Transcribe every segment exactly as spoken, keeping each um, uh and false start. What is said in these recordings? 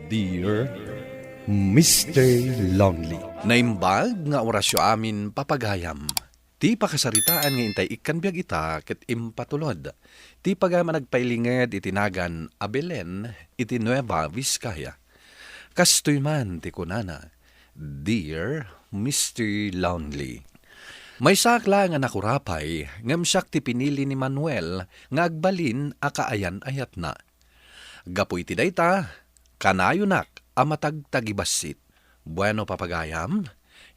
Dear Mister Lonely. Naimbag nga orasyo amin, papagayam. Ti pakasaritaan nga intay ikkan biag ita ket impatulod ti pagayam a nagpailinged iti nagan a Belen iti Nueva Vizcaya. Kastoy man ti kunana, "Dear Mister Lonely, maysaak laeng a nakurapay ngem siak ti pinili ni Manuel nga agbalin a kaayan-ayatna. Gapu iti dayta, kanayonak a matagtagibassit." Bueno, papagayam,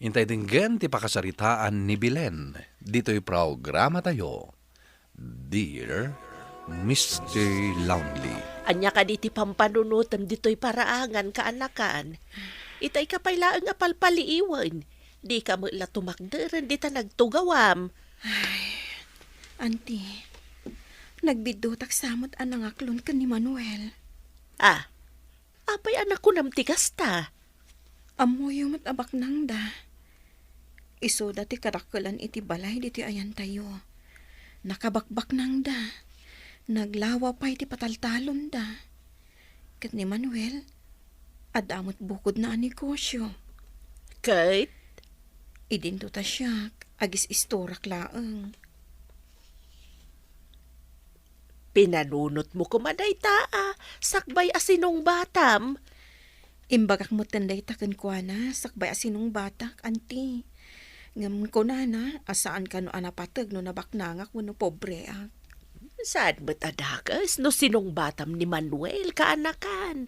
intay denggen ti pakasaritaan ni Belen ditoy programatayo, Dear Mister Lonely. Ania kadi ti pampanunotem ditoy paraangan, kaanakan? Itay ka pay laeng a palpaliiwen. Dika met la tumakderen dita nagtugawam. Ay, anti, nagbiddutak sa met a nangaklon ken ni Manuel. Ah, apay a nakunam ti kasta? Ammoyo met a baknangda. Isuda ti kadakkelan iti balay ditoy ayantayo. Nakabakbaknangda. Naglawa pay ti pataltalonda. Ket ni Manuel, adda met bukodna a negosyo. Ket? Idinto ta siak, agis-istorak laeng. Pinanunotmo koma dayta a sakbay a sinungbatam. Imbagak metten dayta kenkuana, sakbay a sinungbatak, anti. Ngem kunana a saan kano a napateg no nabaknangak wenno pobreak. Saan met a dakes no sinungbatam ni Manuel, kaanakan.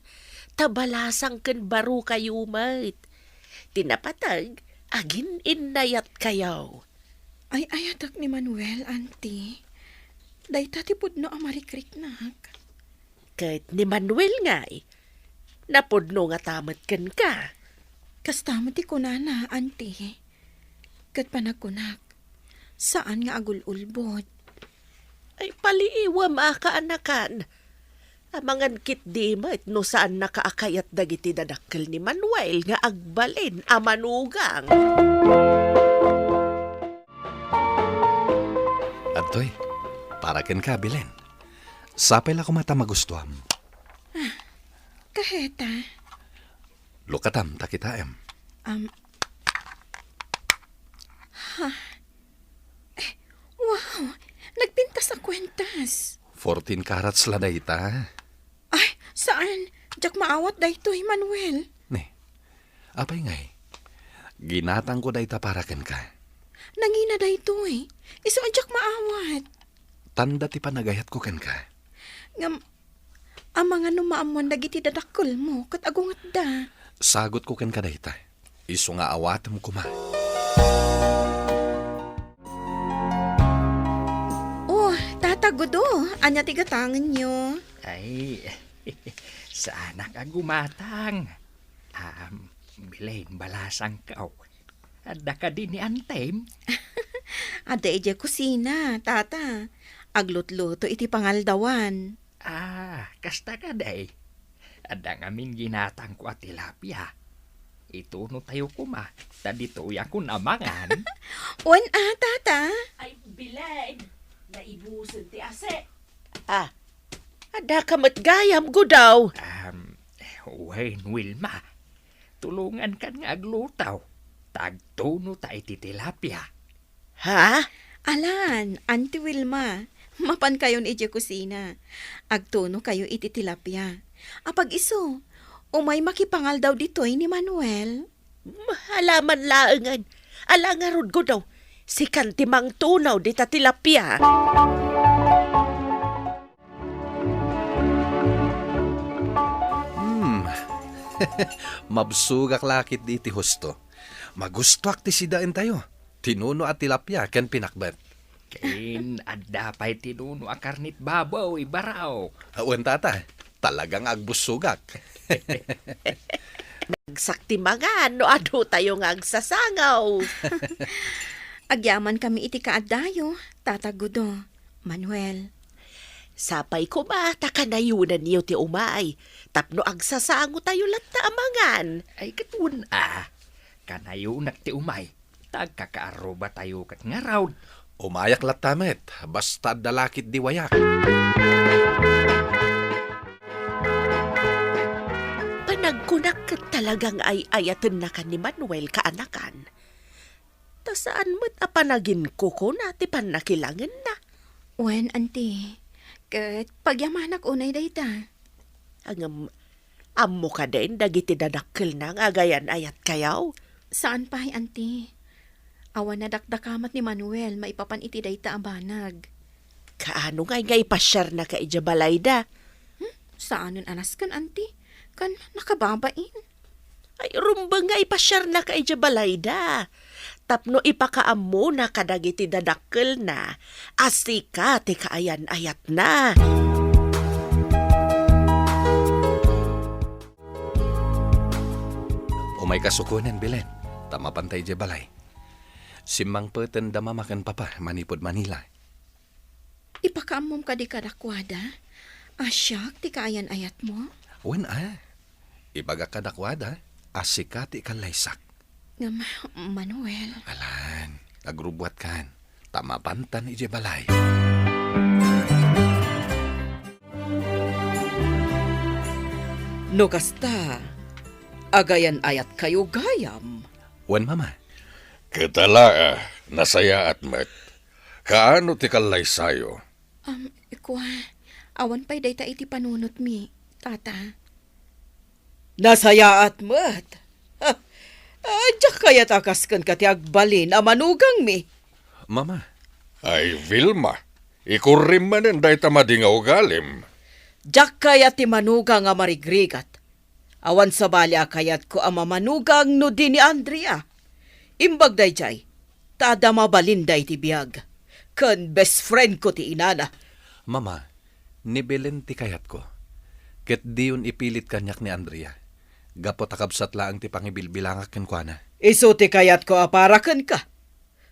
Ta balasang ken barukayo met. Ti napateg, agin-innayatkayo. Ay-ayatek ni Manuel, anti. Dayta ti pudno a marikriknak. Ket ni Manuel ngay, napudno ngata met kenka? Kasta met ti kunana, anti. Ket panagkunak, saan nga agul-ulbod. Ay, paliiwem a, kaanakan. Amangan ketdi met no saannaka a kayat dagiti dadakkel ni Manuel nga agbalin a manugang. Adtoy, para kenka, Belen. Sapay la koma ta magustuam. Ah, kaheta? Lukatam ta kitaem. Um, ha? Eh, wow! Nagpintas a kuentas. Fourteen carats la dayta. Ay, saan? Diak maawat daytoy, Manuel. Ne, apay ngay? Ginatangko dayta para kenka. Nangina daytoy. Isu a diak maawat. Tanda ti panagayatko kenka. Ngem, amangan no maammoan dagiti dadakkelmo ket agungetda. Sagutko kenka dayta. Isu nga awatem koma. Oh, Tata Gudo, ania ti gatangenyo? Ay, saanak a gumatang. Am, Belen, balasangko. Adda kadi ni Antem? Adda idiay kusina, Tata. Aglutluto iti pangaldawan. Ah, kasta kadi. Adda ngamin ginatangko a tilapia. Itunotayo koma, ta ditoyakon a mangan. Wen a, Tata? Ay, Belen, naibusen ti asi. Ah, adda ka met gayam, Gudaw? Um, wen, Wilma. Tulongankan nga agluto. Ta agtunota iti tilapia. Ha? Alan, Auntie Wilma, mapankayon idiay kusina. Agtunokayo iti tilapia. Apag-isu, umay makipangaldaw ditoy ni Manuel. Alaman laengen. Ala ngarud, Gudaw. Sikan ti mangtunaw dita tilapia. Hmm. Mabsogak la ketdi iti husto. Magustoak ti sidaentayo. Tinuno a tilapia ken pinakbet. Ken adda pay tinuno a karnit baboy, baraw. Awan, Tata. Talaga nga agbussogak. Nagsak ti mangan no adu tayo nga agsasangaw. Agyamankami iti kaaddayo, Tata Gudo, Manuel. Sapay koma ta kanayonanyo ti umay, tapno agsasango tayo latta a mangan. Ay, ket wen a, kanayonak ti umay, ta agkakaarruba tayo ket ngarud. Umayak latta met, basta adda la ketdi wayak. Pan Nagkunak ket talagang ay-ayatennakan ni Manuel kaanakan. Ta saan met a panaginkukuna ti pannakilangenna. Wen, Auntie. Ket pagyamanak unay dayta. Ngem, ammo kadin dagiti dadakkelna nga agayan-ayatkayo? Saan pay, Auntie. Awan nadakdakamat ni Manuel maipapan iti dayta a banag. Kaano ngay nga ipasiarnaka idiay balayda? Hmm? Saanen a nasken, Auntie? Kan nakababain. Ay, rumbeng nga ipasiarnaka idiay balayda. Tapno ipakaammona kadagiti dadakkelna a sika ti kaayan-ayatna. Umayka sukonen, Belen, ta mapanta idiay balay. Simmangpeten da mama ken papa manipud Manila. Ipakaammom kadi kadakuada a siak ti kaayan-ayatmo? Wen a, ibagak kadakuada a sika ti ikallaysak. Ngem, Manuel. Alan, agrubbuatkan, ta mapantan idiay balay. No kasta, agayan-ayatkayo gayam. Wen, Mama. Ket ala, a, nasayaat met. Kaano ti kallaysayo? Um, kua, awan pay dayta iti panunotmi, Tata. Nasayaat met. Ha, ah, diak kayat a kas kenka ti agbalin a manugangmi. Mama. Ay, Vilma, ikurrim manen dayta madi nga ugalim. Diak kayat ti manugang a marigrigat. Awan sabali a kayatko a mamanugang no di ni Andrea. Imbag daydiay, ta adda mabalinda iti biag, ken best friend ko ti inana. Mama, ni Belen ti kayatko, ket diyon ipilit kaniak ni Andrea, gapu ta kabsat laeng ti pangibilbilangak kenkuana. Isu ti kayatko a para kenka.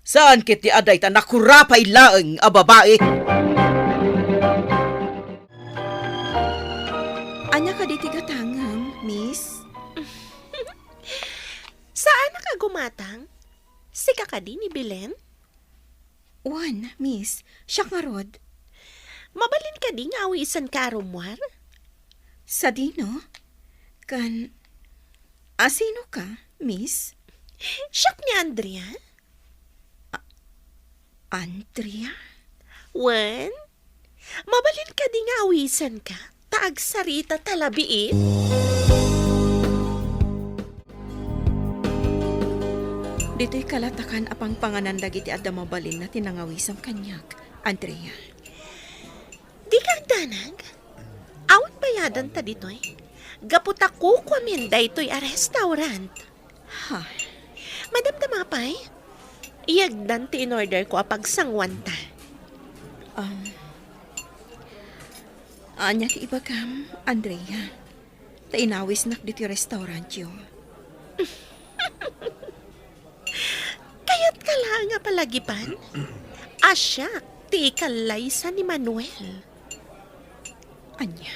Saan ket ti adda ita nakurapay laeng a babai. Ania kadi ti gatangem, Miss? Saanak a gumatang? Sika kadi ni Belen? Wen, Miss. Siak ngarud. Mabalin kadi nga awisenka a rummuar? Sadino? Kan, asino ka, Miss? Siak ni Andrea. A-, Andrea? Wen, mabalin kadi nga awisenka, ta agsarita ta labiit? Ditoy kalatakan a pangpanganan dagiti adda mabalinna ti nangawisem kaniak, Andrea. Dika agdanag? Awan bayadanta ditoy. Gapu ta kukuamin daytoy a restaurant. Ha? Madamdama pay? Iyagdan ti in-order ko a pagsanguanta. Um, ania ti ibagam, Andrea? Ta inawisnak ditoy restaurantyo. Kayatka laeng a palagipan? A siak ti ikallaysa ni Manuel. Ania?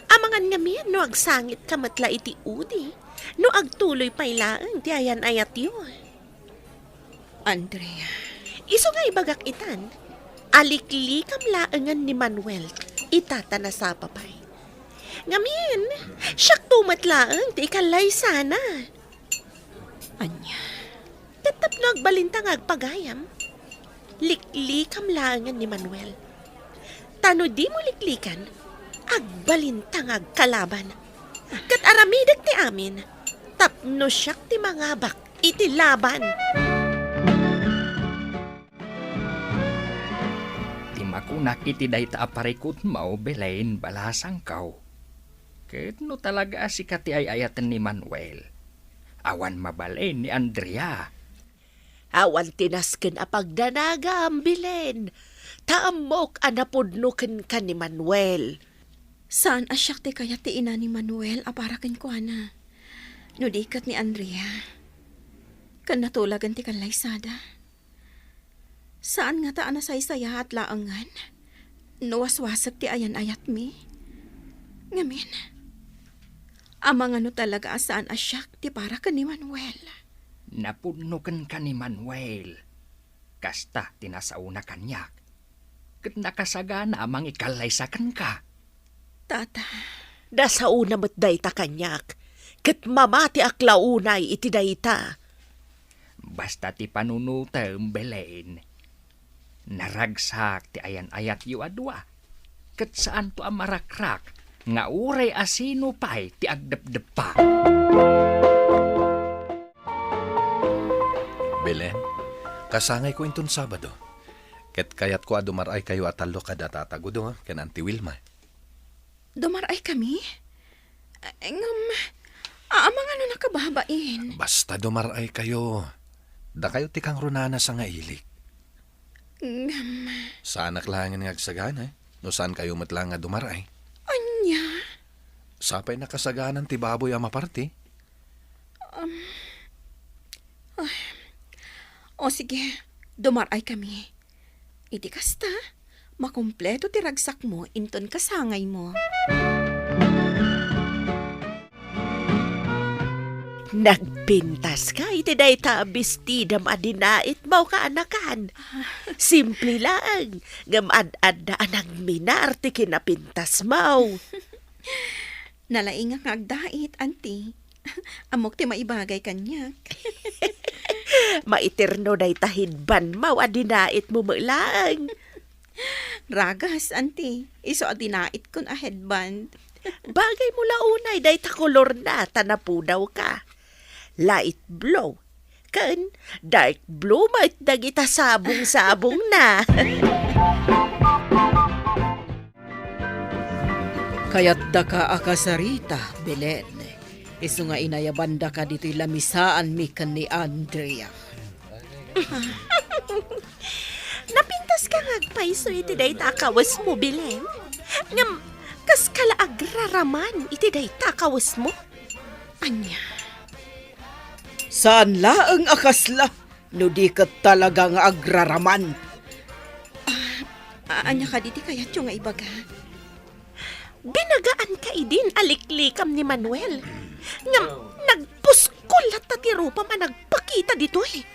Amangan ngamin no agsangitka met la iti udi, no agtuloy pay laeng ti ayan-ayatyo. Andrea. Isu nga ibagak itan, a liklikam laengen ni Manuel, ita ta nasapa pay. Ngamin, siakto met laeng ti ikallaysana. Ania? Ket tapno agbalinta nga agpagayam, liklikam laengen ni Manuel. Ta no dimo liklikan, agbalinta nga agkalaban. Ket aramidek ti amin, tapno siak ti mangabak iti laban. Ti makunak iti dayta a parikutmo, Belen, balasangko. Ket no talaga a sika ti ay-ayaten ni Manuel, awan mabalin ni Andrea. Awan ti nasken a pagdanagam, Belen, ta ammok a napudno kenka ni Manuel. Saan a siak ti kayat ti ina ni Manuel a para kenkuana. No di ket ni Andrea, ken natulagan ti kallaysada. Saan ngata a nasaysayaat laengen no waswasek ti ayan-ayatmi. Ngamin, amangan no talaga a saan a siak ti para ken ni Manuel. Napudno kenka ni Manuel. Kasta ti nasaona kaniak. Ket nakasagana a mangikallaysa kenka. Tata. Nasaona met dayta kaniak. ket mamatiak la unay iti dayta. Basta ti panunotem, Belen. Naragsak ti ayan-ayatyo a dua, ket saanto a marakrak nga uray a sino pay ti agdepdeppa. Belen, kasangayko inton Sabado, ket kayatko a dumar-aykayo a tallo kada Tata Gudo ken Auntie Wilma. Dumar-ay kami? Ngem, amangan no nakababain. Basta dumar-aykayo. Dakayo ti kangrunana sangailik. Ngem. Saanak laengen nga agsagana, no saankayo met laeng nga dumar-ay. Ania? Sapay nakasaganan ti baboy a maparti. Um, ay. O sige, dumar-ay kami. Iti kasta, makumpleto ti ragsakmo inton kasangaymo. Nagpintaska iti dayta a bestidam a dinaitmo, kaanakan. Simple laeng, ngem ad-adda a nagminar ti kinapintasmo. Nalaingak nga agdait, Auntie. Ammok ti maibagay kaniak. Maiterno dayta headbandmo a dinaitmo met laeng. Ragas, Auntie. Isu a dinaitkon a headband. Bagaymo la unay dayta kolorna ta napudawka. Light blue. Ken dark blue met dagita sabong-sabongna. Kayatka a kasarita, Belen. Isu nga inayabandaka ditoy lamisaanmi ken ni Andrea. Napintaska nga agpayso iti dayta a kawesmo, Belen. Ngem, kaska la agraraman iti dayta a kawesmo? Ania? Saan laeng a kasla, no di ket talaga nga agraraman. Ah, ania kadi ti kayatyo nga ibaga? Binagaanka idin a liklikam ni Manuel. Ngem nagpuskol latta ti rupam a nagpakita ditoy.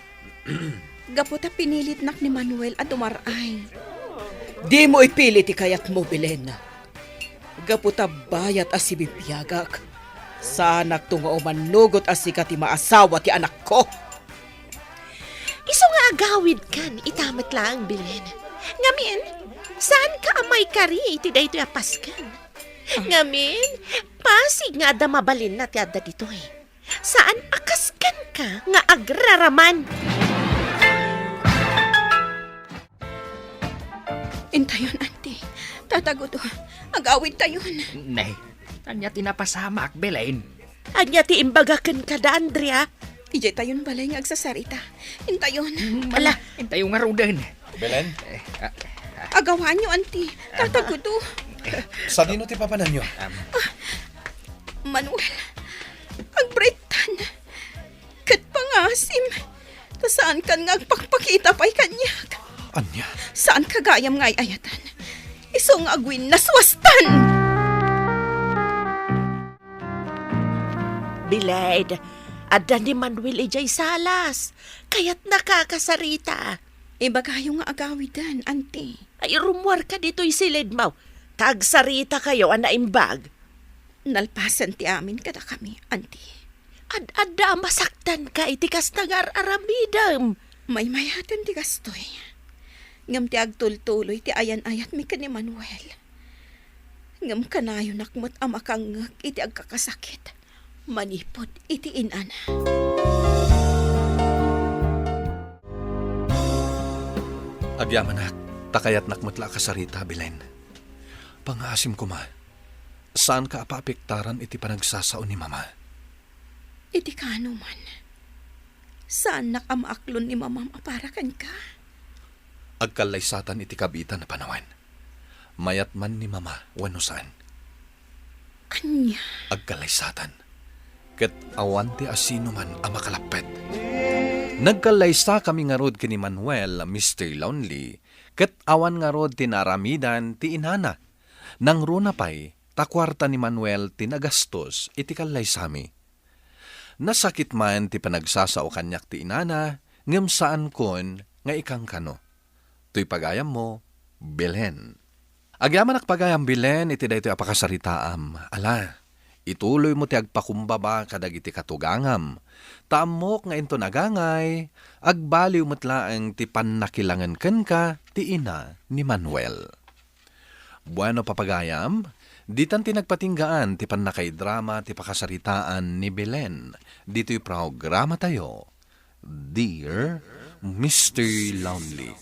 Gapu ta pinilitnak ni Manuel a dumar-ay. Dimo ipili ti kayatmo, Belen. Gapu ta bayat a sibibiagak, saanakto nga umannugot a sika ti maasawa ti anakko. Isu nga agawidkan ita met laeng, Belen. Ngamin, saanka a maikari iti daytoy a pasken. Ngamin, pasig nga adda mabalinna ti adda ditoy. Saan a kas kenka nga agraraman. Intayon, Auntie. Tata Gudo, agawidtayon. Nay, ania ti napasamak, Belen? Ania ti imbaga kenka da, Andrea? Idiay tayon balay nga agsasarita. Intayon. Mm, ala, intayo ngaruden. Belen? Eh, ah, ah. Agawanyo, Auntie. Tata Gudo. Sadino ti papananyo? Um, Ah, Manuel, agbarittan. Ket pangasim, ta saankan nga agpakpakita pay kaniak. Ania? Saanka gayam nga ay-ayatan. Isu nga agwinnaswastan! Belen, adda ni Manuel idiay salas. Kayatnaka a kasarita. Ibagayo nga agawiden, Auntie. Ay, rummuarka ditoy silidmo. Ta agsaritakayo a naimbag. Nalpasen ti amin kadakami, Auntie. Ad-adda a masaktanka iti kasta nga ar-aramidem. Maymayaten ti kastoy. Ngem ti agtultuloy ti ayan-ayatmi ken ni Manuel. Ngem kanayonak met a makangngeg iti agkakasakit manipud iti inana. Agyamanak, ta kayatnak met la a kasarita, Belen. Pangaasim koma, saanka a paapektaran iti panagsasao ni Mama. Iti kaano man, saannak a maaklon ni Mamam a para kenka. Agkallaysatan iti kabiitan a panawen. Mayat man ni Mama wenno saan. Ania? Agkallaysatan. Ket awan ti asinoman a makalappet. Nagkallaysakami ngarud ken ni Manuel, Mister Lonely, ket awan ngarud ti naaramidan ti inana. Nangruna pay, ta kuarta ni Manuel ti nagastos iti kallaysami. Nasakit man ti panagsasao kaniak ti inana, ngem saankon nga ikankano. Toy pagayammo, Belen. Agyamanak pagayam, Belen, iti daytoy a pakasaritaam. Ala, Ituloymo ti agpakumbaba kadagiti katugangam. Ta ammok nga inton agangay, agbaliw met laeng ti pannakilangen kenka ti ina ni Manuel. Bueno, papagayam, ditan ti nagpatinggaan ti pannakaidrama ti pakasaritaan ni Belen ditoy programatayo, Dear Mister Lonely.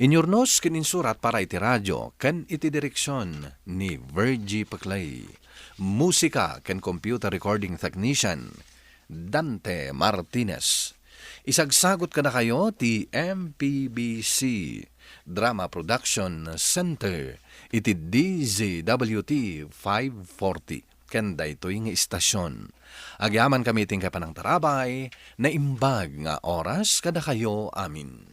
Inyurnos ken insurat para iti radio ken iti direksion ni Virgie Peclay. Musika ken computer recording technician, Dante Martinez. Isagsagot kadakayo ti M P B C Drama Production Center iti D Z W T five forty ken daytoy nga istasion. Agyamankami ti panangtarabay, naimbag nga oras kadakayo amin.